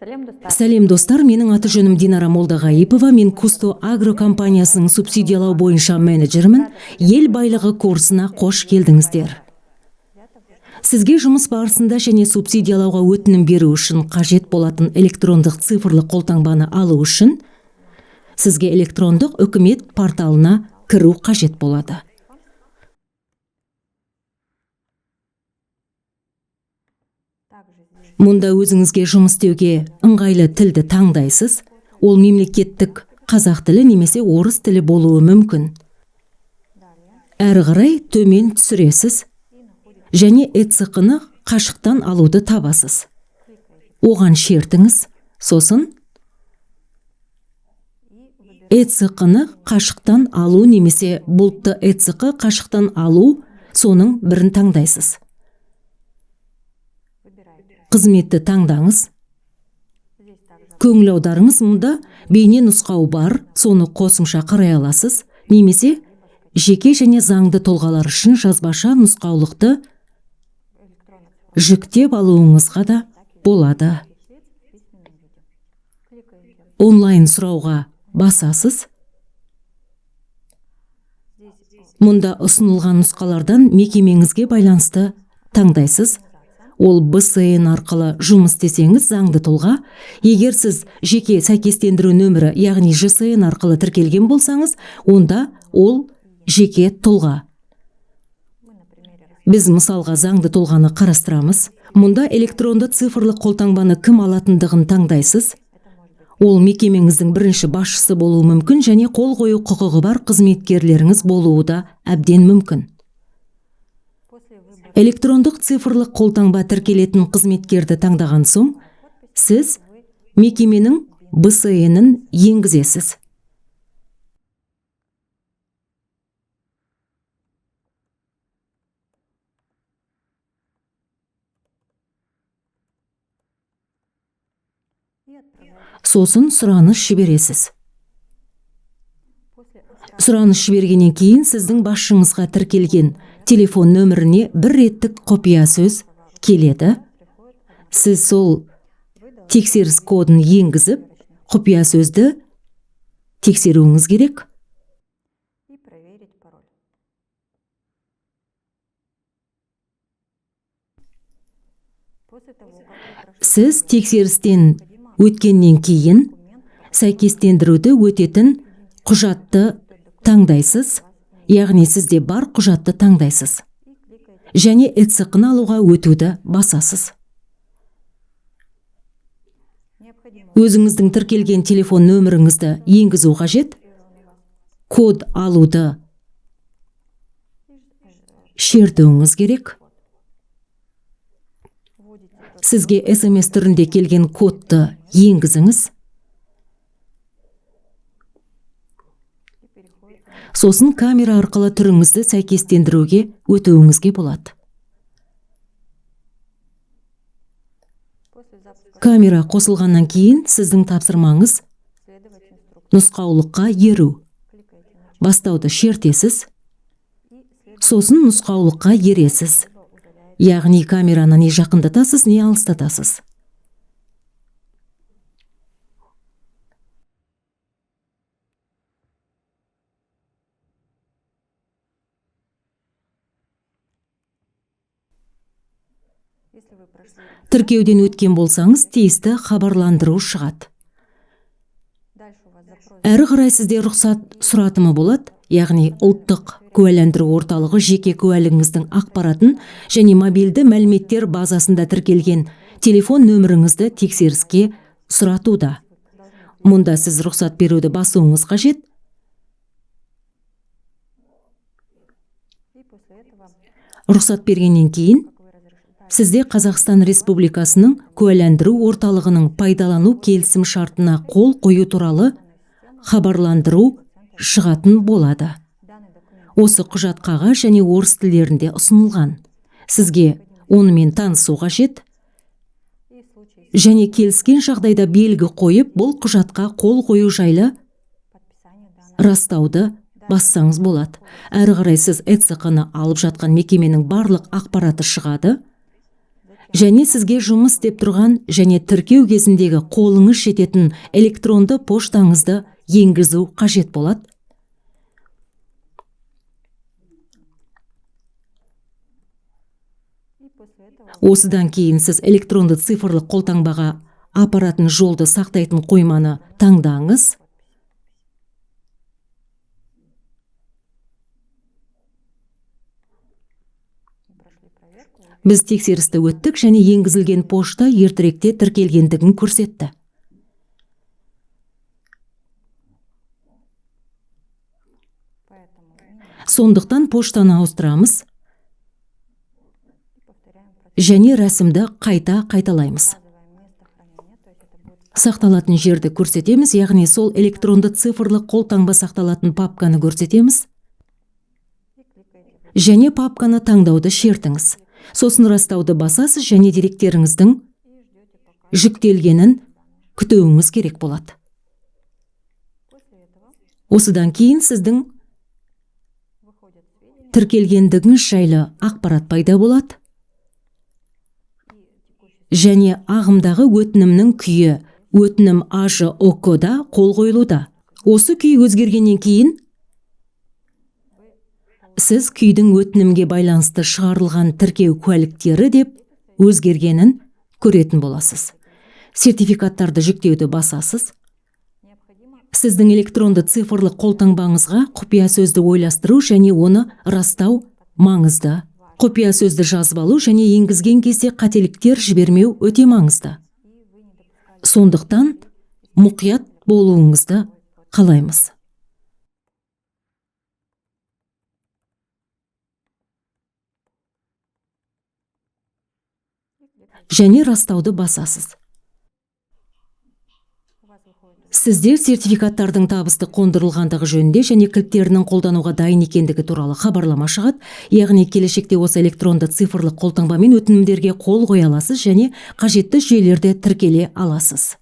Сәлем, достар. Сәлем, достар, менің аты жөнім Динара Молдағайыпова. Мен Кусто Агро компаниясының субсидиялау бойынша менеджерімін. Ел байлығы курсына қош келдіңіздер. Сізге жұмыс барысында және субсидиялауға өтінім беру үшін қажет болатын электрондық цифрлы қолтаңбаны алу үшін сізге электрондық үкімет порталына кіру қажет болады. Также здесь Мұнда өзіңізге жұмыс істеуге ыңғайлы тілді таңдайсыз. Ол мемлекеттік қазақ тілі немесе орыс тілі болуы мүмкін. Далее. Әрі қарай төмен түсіресіз және ЭЦҚ-ны қашықтан алуды табасыз. Оған шертіңіз, сосын И выбираете ЭЦҚ-ны қашықтан алу немесе бұлтты ЭЦҚ қашықтан алу, соның бірін таңдайсыз. Выбираете. Қызметті таңдаңыз. Здесь также Көңіл аударыңыз, мұнда бейне нұсқау бар, соны қосымша қарай аласыз, немесе жеке және заңды тұлғалар үшін жазбаша нұсқаулықты электронно жүктеп алуыңызға да болады. лиц в письменном виде. Кликаете. Онлайн сұрауға басасыз. Здесь Мұнда ұсынылған нұсқалардан мекемеңізге байланысты таңдайсыз. Ол БСН арқылы жұмыс істесеңіз, заңды тұлға, егер сіз жеке сәйкестендіру нөмірі, яғни ЖСН арқылы тіркелген болсаңыз, онда ол жеке тұлға. Мы на примере Біз мысалға заңды тұлғаны қарастырамыз. Мұнда электронды цифрлық қолтаңбаны кім алатындығын таңдайсыз. Это может быть Ол мекемеңіздің бірінші басшысы болуы мүмкін және қол қою құқығы бар қызметкерлеріңіз болуы да әбден мүмкін. После выбора Электрондық цифрлық қолтаңба тіркелетін қызметкерді таңдаған соң, подписи сіз вы мекеменің БСН-ін енгізесіз. И отправляете. Сосын сұраныс жібересіз. После Сұраныс жібергеннен кейін сіздің басшыңызға тіркелген телефон нөміріне бір реттік құпия сөз келеді. Приходит одна. Сіз сол Вы должны тексеріс кодын енгізіп, құпия сөзді тексеруіңіз керек. и проверить пароль. После того, как вы прошли Сіз тексерістен необходимо өткеннен кейін документ, сәйкестендіруді өтетін құжатты таңдайсыз, яғни сізде бар құжатты таңдайсыз и кликаете және ЭЦҚ-ны алуға өтуді басасыз. Необходимо Өзіңіздің тіркелген телефон нөміріңізді енгізу қажет. Код алуды шертуіңіз керек. Вводите тот Сізге СМС түрінде келген кодты енгізіңіз. И переходит Сосын камера арқылы түріңізді сәйкестендіруге өтуіңізге болады. После запуска Камера қосылғаннан кейін сіздің тапсырмаңыз следовать инструкции. нұсқаулыққа еру. Кликаете на Бастауды шертесіз, и следует сосын нұсқаулыққа ересіз. Либо удаляете. Яғни камераны не жақындатасыз, не алыстатасыз. Если вы прошли Тіркеуден өткен болсаңыз, тиісті хабарландыру шығады. Дальше у вас запрос Әрі қарай сізде рұқсат сұратымы болады, яғни ұлттық куәландыру орталығы жеке куәлігіңіздің ақпаратын және мобильді мәліметтер базасында тіркелген телефон нөміріңізді тексеріске сұратуда. Мұнда сіз рұқсат беруді басуыңыз қажет. И после этого, Рұқсат бергеннен кейін как вы разрешаете, сізде Қазақстан Республикасының куәландыру орталығының пайдалану келісім шартына қол қою туралы хабарландыру шығатын болады. Данный документ Осы құжат қағаз және орыс тілдерінде ұсынылған. Сізге онымен танысу қажет и в случае және келіскен жағдайда белгі қойып, бұл құжатқа қол қою жайлы подписания данного растауды бассаңыз болады. Әрі қарай сіз ЭЦҚ-ны алып жатқан мекеменің барлық ақпараты шығады. Және сізге жұмыс істеп тұрған және тіркеу кезіндегі қолыңыз жететін электронды поштаңызды енгізу қажет болады. И после этого Осыдан кейін сіз электронды цифрлық қолтаңбаға апаратын жолды сақтайтын қойманы таңдаңыз. Прошли проверку. Біз тексерісті өттік және енгізілген пошта ертеректе тіркелгендігін көрсетті. Поэтому меняем Сондықтан поштаны ауыстырамыз и повторяем процесс. және рәсімді қайта қайталаймыз. Указываем место хранения, то есть это будет Сақталатын жерді көрсетеміз, яғни сол электронды цифрлық қолтаңба сақталатын папканы көрсетеміз и кликаете және папканы таңдауды шертіңіз. Сосын растауды басасыз және деректеріңіздің и ждете, пока жүктелгенін күтуіңіз керек болады. После этого Осыдан кейін сіздің выходят сведения тіркелгендігіңіз жайлы ақпарат пайда болады и текущий және ағымдағы өтінімнің күйі өтінім АЖОК-да қол қойылуда. Осы күй өзгергеннен кейін сіз күйдің өтінімге байланысты шығарылған тіркеу куәліктері деп өзгергенін көретін боласыз. Сертификаттарды жүктеуді басасыз. Необходимо Сіздің электронды цифрлық қолтаңбаңызға құпия сөзді ойластыру және оны растау маңызды. Құпия сөзді жазып алу және енгізген кезде қателіктер жібермеу өте маңызды. И вы не допускали Сондықтан мұқият болуыңызды қалаймыз. И кликаете. Және растауды басасыз. У вас выходит Сізде сертификаттардың табысты қондырылғандығы жөнінде және кілттерінің қолдануға дайын екендігі туралы хабарлама шығады, яғни келешекте осы электронды цифрлық қолтаңбамен өтінімдерге қол қоя аласыз және қажетті жүйелерде тіркеле аласыз.